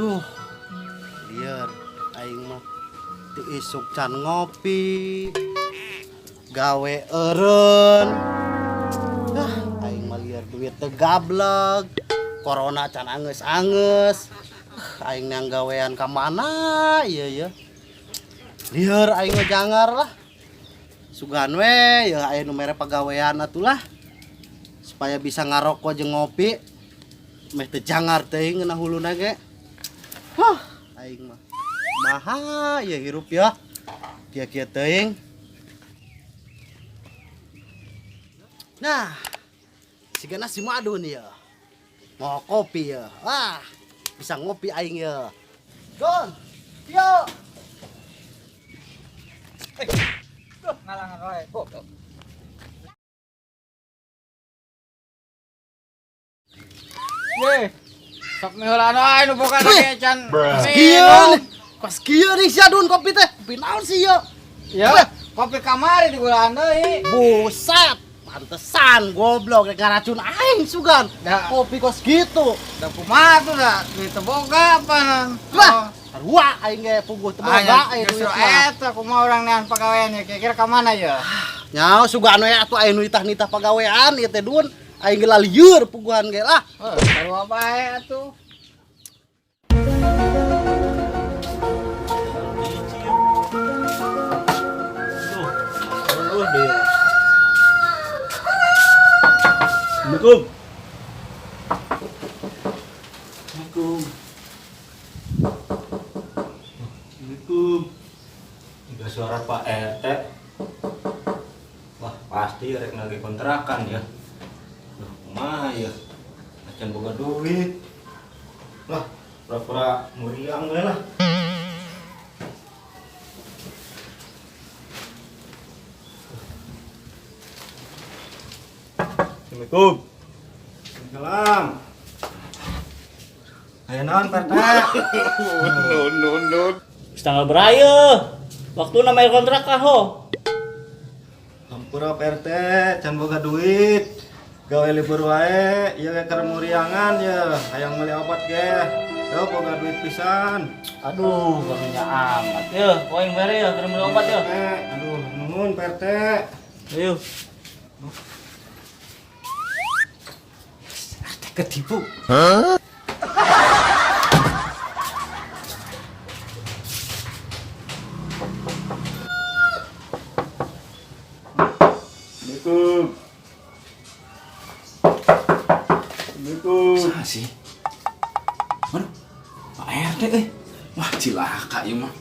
Duh, lieur aing mah ti isuk can ngopi, gawe eureun. Ah, aing mah lieur duit teu gableg. Corona can angeus-angeus. Ah, aing neang gawean ka mana ieu ya. Lieur aing mah jangar lah. Sugan we ya aya nu mere pagawean atulah. Supaya bisa ngarokok jeung ngopi. Meh teu jangar teuing ngeunah huluna ge. Hah, aing mah. Maha ya hirup ya. Kieu-kieu teuing. Nah, sigana si Madun ya. Mau kopi ya. Wah, bisa ngopi aing ya. Don, yo. Ngalangan wae. Ye. Sok miheulaan wae nu boga ge can. Kieu nih. Kos kieu nih sia Dun kopi teh. Kopi naon sih ya? Ya, kopi kamari digulaan deui. Buset, pantesan goblok rek ngaracun aing sugan. Da. Kopi kos gitu. Da kumaha tuh da? Duit teu boga apa? Lah, sarua aing ge puguh teu boga aing Justru duit mah. eta kumaha urang nean pagawean ya kira-kira ka mana ya? Nyaho sugan we atuh aing nu nitah-nitah pagawean ieu teh Dun. Aing ge lalieur puguhan ge lah. Heuh, sarua bae atuh. Assalamualaikum. Assalamualaikum. Assalamualaikum. Tiga suara Pak RT. Wah, pasti rek nagih kontrakan ya. Loh, kumaha ya? Acan boga duit. Lah, pura-pura muriang we lah. Assalamualaikum. Waalaikumsalam. Aya naon, Pak RT? No, no, no. Geus tanggal beraya. Waktuna bayar kontrakan ho. Hampura Pak RT, can boga duit. Gawe libur wae, ieu ge keur muriangan ya, hayang meuli obat ge. Yo boga duit pisan. Aduh, karunya amat ya. Ku aing mere ya keur meuli obat ya. Aduh, nuhun Pak RT. Ayo. RT ketipu. Assalamualaikum. Assalamualaikum. Saha sih? Waduh, Pak RT euy. Wah, cilaka ieu mah.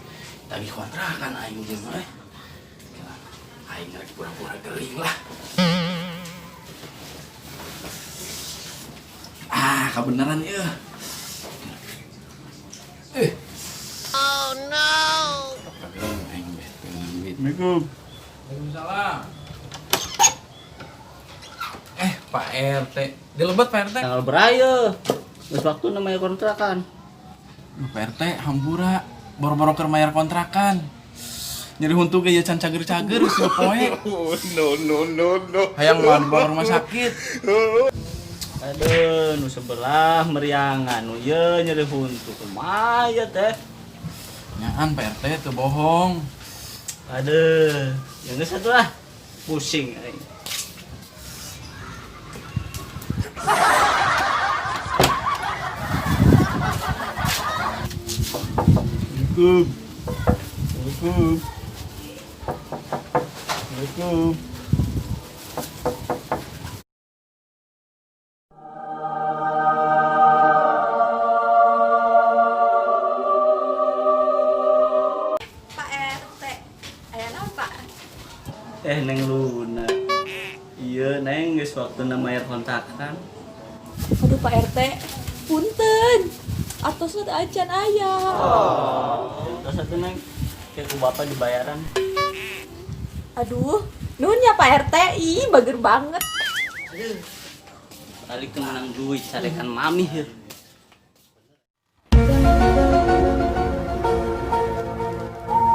Tagih kontrakan aing ieu mah euy. Aing lagi pura-pura gering lah. Ah, kebenaran ieu. Eh. Oh no. Aing pengen duit. Assalamualaikum. Waalaikumsalam. Pak RT. Dilebet Pak RT. Tanggal beraya. Geus waktuna bayar kontrakan. Duh, Pak RT, hampura. Boro-boro keur mayar kontrakan. Nyeri huntu ge ieu can cager-cager geus poe. No, no, no, no. Hayang mah dibawa rumah sakit. Aduh, nu sebelah meriangan, nu ieu nyeri huntu. Kumaha ieu teh? Nyaan Pak RT teu bohong. Aduh, yang geus atuh lah. Pusing aing. Assalamualaikum. Assalamualaikum. Assalamualaikum. Pak RT, aya naon Pak? Neng Luna. Iya, Neng geus waktuna mayar kontrakan. Aduh Pak RT, punten. Atosna teu acan aya. Terus satu Neng, kayak ku bapak dibayaran. Aduh, nuhun ya Pak RT, ih bager banget. Aduh, balik ke menang duit carekan mami heuh.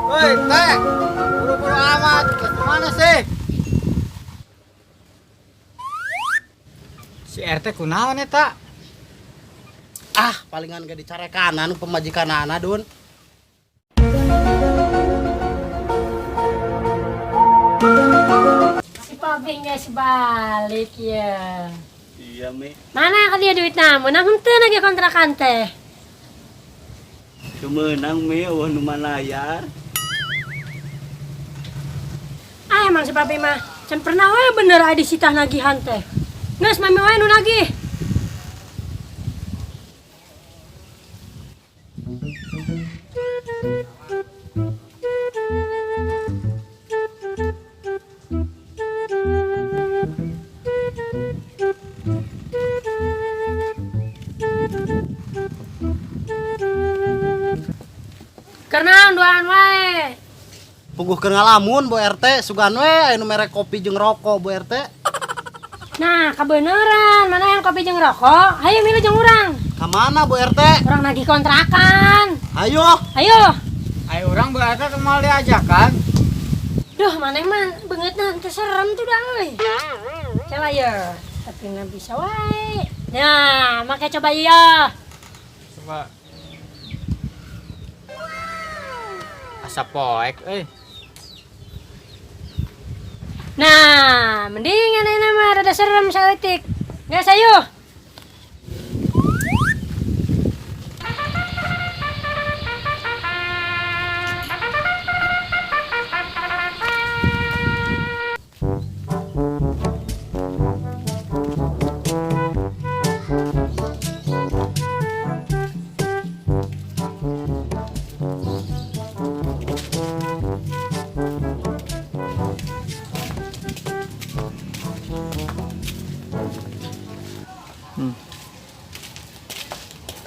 Woi, Teh. Buru-buru amat. Ke mana sih? Si RT kunaon eta? Ah, palingan ge dicarekanan pamajikanana, Dun. Si Papi geus balik ya. Iya, Mi. Mana ka dia duitna? Meunang henteu nagih kontrakan teh. Kemenang, Mi, eueuh nu malayar. Ah, emang si Papi mah can pernah we bener aya disitah nagihan teh. Geus mami wae nu nagih. Karena duaan wae. Puguh keur ngalamun Bu RT, sugan we aya nu mere kopi jeung rokok Bu RT. Nah, kebeneran, mana yang kopi jeung rokok? Hayu milu jeung urang. Ka mana Bu RT? Urang nagih kontrakan. Ayo. Ayo. Ayo urang Bu RT kumaha diajakan? Duh, mana emang beungeutna teu serem tuh dah euy. Coba ya, tapi nggak bisa wae. Nah, make coba ieu. Coba. Asa poek euy. Nah, mendingan ayeuna mah rada serem saeutik. Geus ayo.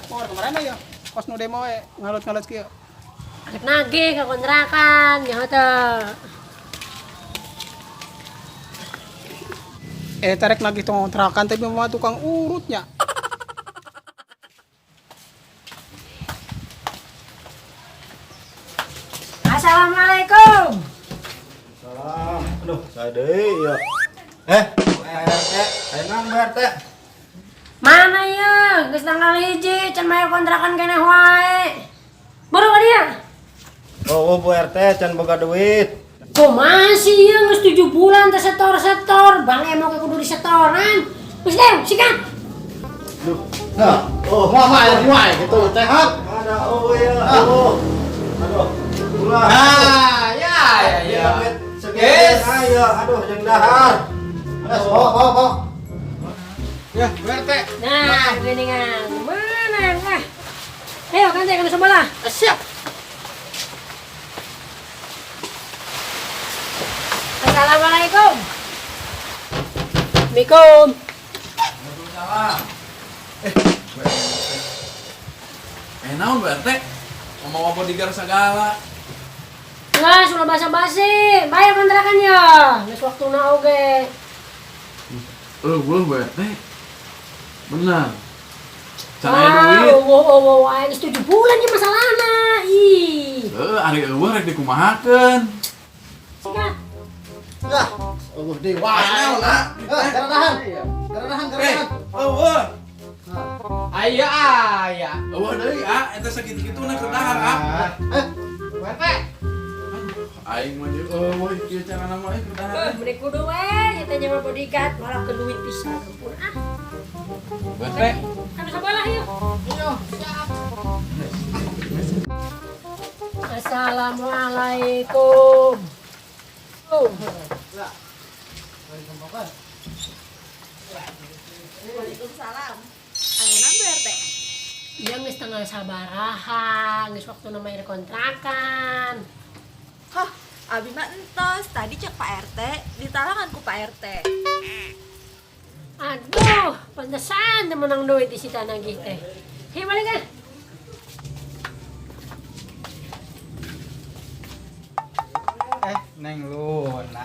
Mau kemana ya? Kos nu demo we ngalut-ngalut kieu. Arek nagih ka kontrakan, nyaho teu. Tarek nagih tong kontrakan tapi mah tukang urutnya. Assalamualaikum. Salam. Aduh, saya deui ya. Bu RT, aya naon Bu RT? Mana ya? Geus tanggal 1 can bayar kontrakan keneh wae. Buru ka dia. Oh, Bu RT can boga duit. Kumaha sih ieu geus 7 bulan teh setor-setor, Bang Emo ge kudu disetoran. Geus deh, sikat. Duh. Nah, oh, moal mah aya wae gitu teh ha. Ada oh ya, oh. Aduh. Ulah. Ah, ya ya ya. Yes. Ayo, aduh jeung dahar. Geus, bawa bawa bawa. Ya, Bu RT. Nah, geuningan. Mana ah. Ayo kan teh kana sebelah. Siap. Assalamualaikum. Assalamualaikum. Waalaikumsalam. Bu RT. Naon Bu RT? Ngomong bodyguard segala. Nggak, sudah basa-basi. Bayar kontrakannya. Geus waktuna oge. Eueuh Bu RT. Benar. Can aya duit. Ah, wow, geus 7 bulan ieu masalahna. Ih. Heeh, ari eueuh rek dikumahakeun. Sikat. Lah, eueuh deui wae. Naon, ah? Karanahan. Karanahan, karanahan. Eueuh. Aya aya. Eueuh deui, ah, eta sakitu-kituna keur dahar, ah. Bu RT. Aing mah jeung eueuh kieu carana mah keur dahar. Mending kudu we, nyata nyawa bodyguard, malah ke duit pisan ampun ah. Bu RT. Kan sebelah yuk. Ayo, siap. Assalamualaikum. Oh. Waalaikumsalam. Aya naon Bu RT? Iya geus tanggal sabaraha, geus waktuna bayar kontrakan. Hah, abi mah entos. Tadi cek Pak RT, ditalangan ku Pak RT. Aduh, pantesan teu meunang duit di sita nagih teh. Hei, balik ah. Neng Luna.